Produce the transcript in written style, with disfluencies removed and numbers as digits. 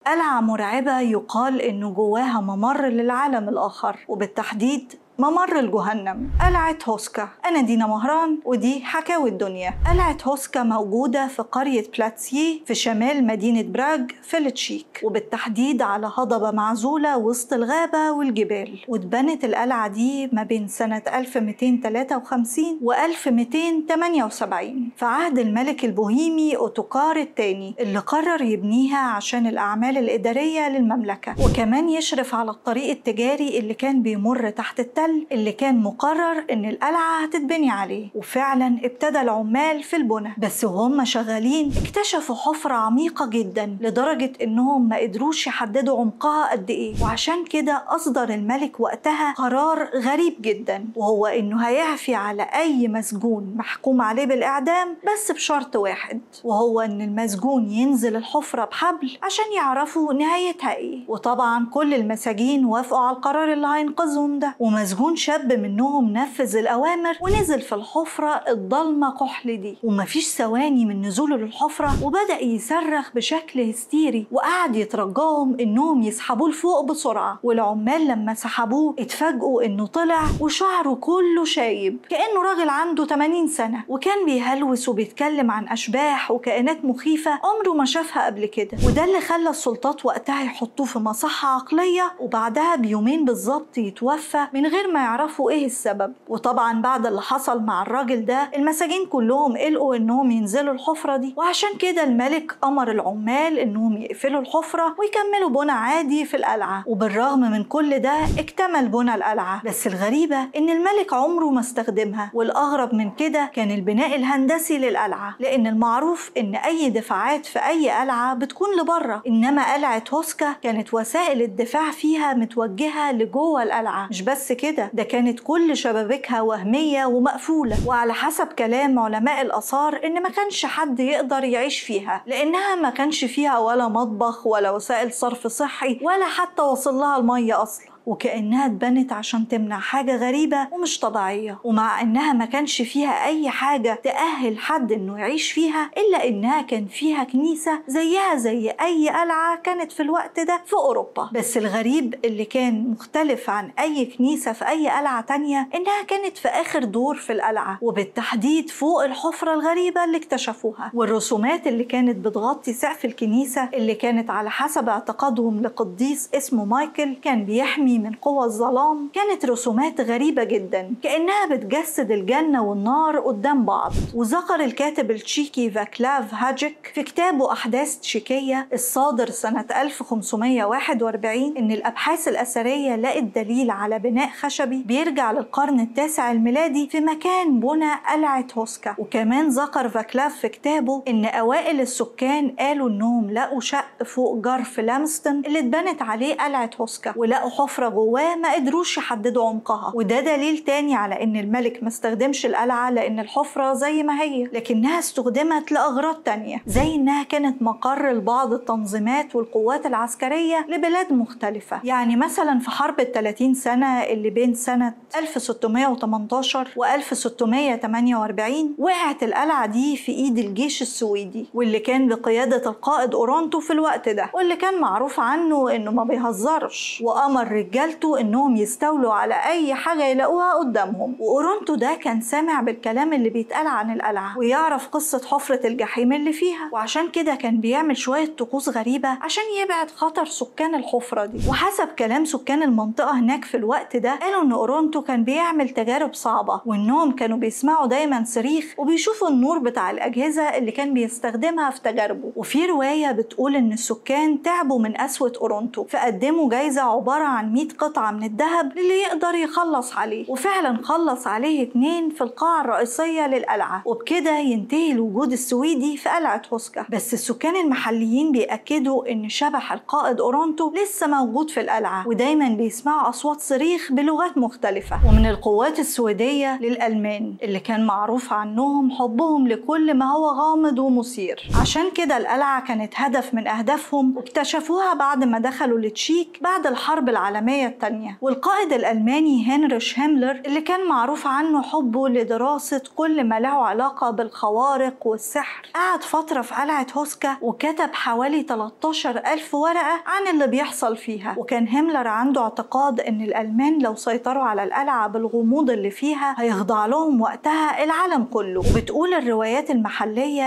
قلعة مرعبة يقال إنه جواها ممر للعالم الآخر، وبالتحديد ممر الجهنم. قلعة هوسكا. أنا دينا مهران ودي حكاوي الدنيا. قلعة هوسكا موجودة في قرية بلاتسيه في شمال مدينة براغ في التشيك، وبالتحديد على هضبة معزولة وسط الغابة والجبال. واتبنت القلعة دي ما بين سنة 1253 و 1278 في عهد الملك البوهيمي أوتوكار الثاني، اللي قرر يبنيها عشان الأعمال الإدارية للمملكة، وكمان يشرف على الطريق التجاري اللي كان بيمر تحت التل اللي كان مقرر ان القلعة هتتبني عليه. وفعلا ابتدى العمال في البنى، بس وهم شغالين اكتشفوا حفرة عميقة جدا لدرجة انهم ما قدروش يحددوا عمقها قد ايه. وعشان كده اصدر الملك وقتها قرار غريب جدا، وهو انه هيعفي على اي مسجون محكوم عليه بالاعدام، بس بشرط واحد، وهو ان المسجون ينزل الحفرة بحبل عشان يعرفوا نهايتها ايه. وطبعا كل المساجين وافقوا على القرار اللي هينقذهم ده، ومسجون شاب منهم نفذ الأوامر ونزل في الحفرة الضلمة كحل دي. ومفيش ثواني من نزوله للحفرة وبدأ يصرخ بشكل هستيري، وقعد يترجاهم إنهم يسحبوه لفوق بسرعة. والعمال لما سحبوه اتفاجئوا إنه طلع وشعره كله شايب كأنه راجل عنده 80 سنة، وكان بيهلوس وبيتكلم عن أشباح وكائنات مخيفة عمره ما شافها قبل كده. وده اللي خلى السلطات وقتها يحطوه في مصحة عقلية، وبعدها بيومين بالظبط يتوفى من غير ما يعرفوا ايه السبب. وطبعا بعد اللي حصل مع الراجل ده المساجين كلهم قلقوا انهم ينزلوا الحفرة دي، وعشان كده الملك امر العمال انهم يقفلوا الحفرة ويكملوا بنى عادي في القلعة. وبالرغم من كل ده اكتمل بنى القلعة، بس الغريبة ان الملك عمره ما استخدمها. والاغرب من كده كان البناء الهندسي للقلعة، لان المعروف ان اي دفاعات في اي قلعة بتكون لبره، انما قلعة هوسكا كانت وسائل الدفاع فيها متوجهة لجوه القلعة. مش بس كده، ده كانت كل شبابيكها وهمية ومقفولة، وعلى حسب كلام علماء الآثار إن ما كانش حد يقدر يعيش فيها، لأنها ما كانش فيها ولا مطبخ ولا وسائل صرف صحي ولا حتى وصل لها المية أصلا، وكأنها اتبنت عشان تمنع حاجة غريبة ومش طبيعية. ومع إنها ما كانش فيها أي حاجة تأهل حد إنه يعيش فيها، إلا إنها كان فيها كنيسة زيها زي أي قلعة كانت في الوقت ده في أوروبا. بس الغريب اللي كان مختلف عن أي كنيسة في أي قلعة تانية إنها كانت في آخر دور في القلعة، وبالتحديد فوق الحفرة الغريبة اللي اكتشفوها. والرسومات اللي كانت بتغطي سقف الكنيسة اللي كانت على حسب اعتقادهم لقديس اسمه مايكل كان بيحمي من قوى الظلام، كانت رسومات غريبة جدا كأنها بتجسد الجنة والنار قدام بعض. وذكر الكاتب التشيكي فاكلاف هاجيك في كتابه أحداث تشيكية الصادر سنة 1541 إن الأبحاث الأثرية لقت دليل على بناء خشبي بيرجع للقرن التاسع الميلادي في مكان بنى قلعة هوسكا. وكمان ذكر فاكلاف في كتابه إن أوائل السكان قالوا إنهم لقوا شق فوق جرف لامستون اللي اتبنت عليه قلعة هوسكا، ولقوا حفرة جواه ما قدروش يحددوا عمقها. وده دليل تاني على ان الملك ما استخدمش القلعة لان الحفرة زي ما هي، لكنها استخدمت لأغراض تانية، زي انها كانت مقر لبعض التنظيمات والقوات العسكرية لبلاد مختلفة. يعني مثلا في حرب ال30 سنة اللي بين سنة 1618 و 1648 وقعت القلعة دي في ايد الجيش السويدي، واللي كان بقيادة القائد أورانتو في الوقت ده، واللي كان معروف عنه انه ما بيهزرش، وأمر رجالته انهم يستولوا على اي حاجة يلاقوها قدامهم. واورونتو ده كان سامع بالكلام اللي بيتقال عن القلعة ويعرف قصة حفرة الجحيم اللي فيها، وعشان كده كان بيعمل شوية طقوس غريبة عشان يبعد خطر سكان الحفرة دي. وحسب كلام سكان المنطقة هناك في الوقت ده قالوا ان اورونتو كان بيعمل تجارب صعبة، وانهم كانوا بيسمعوا دايما صريخ وبيشوفوا النور بتاع الاجهزة اللي كان بيستخدمها في تجاربه. وفي رواية بتقول ان السكان تعبوا من قسوة اورونتو، فقدموا جايزة عبارة عن 100 قطعة من الذهب للي يقدر يخلص عليه، وفعلا خلص عليه 2 في القاعة الرئيسية للقلعة. وبكده ينتهي الوجود السويدي في قلعة هوسكا. بس السكان المحليين بيأكدوا ان شبح القائد أورانتو لسه موجود في القلعة، ودايما بيسمعوا أصوات صريخ بلغات مختلفة. ومن القوات السويدية للألمان اللي كان معروف عنهم حبهم لكل ما هو غامض ومثير، عشان كده القلعة كانت هدف من أهدافهم، واكتشفوها بعد ما دخلوا التشيك بعد الحرب العالمية العالمية الثانية. والقائد الألماني هنريش هيملر اللي كان معروف عنه حبه لدراسة كل ما له علاقة بالخوارق والسحر، قعد فترة في قلعة هوسكا وكتب حوالي 13,000 ورقة عن اللي بيحصل فيها. وكان هيملر عنده اعتقاد ان الألمان لو سيطروا على القلعة بالغموض اللي فيها هيخضع لهم وقتها العالم كله. وبتقول الروايات المحلية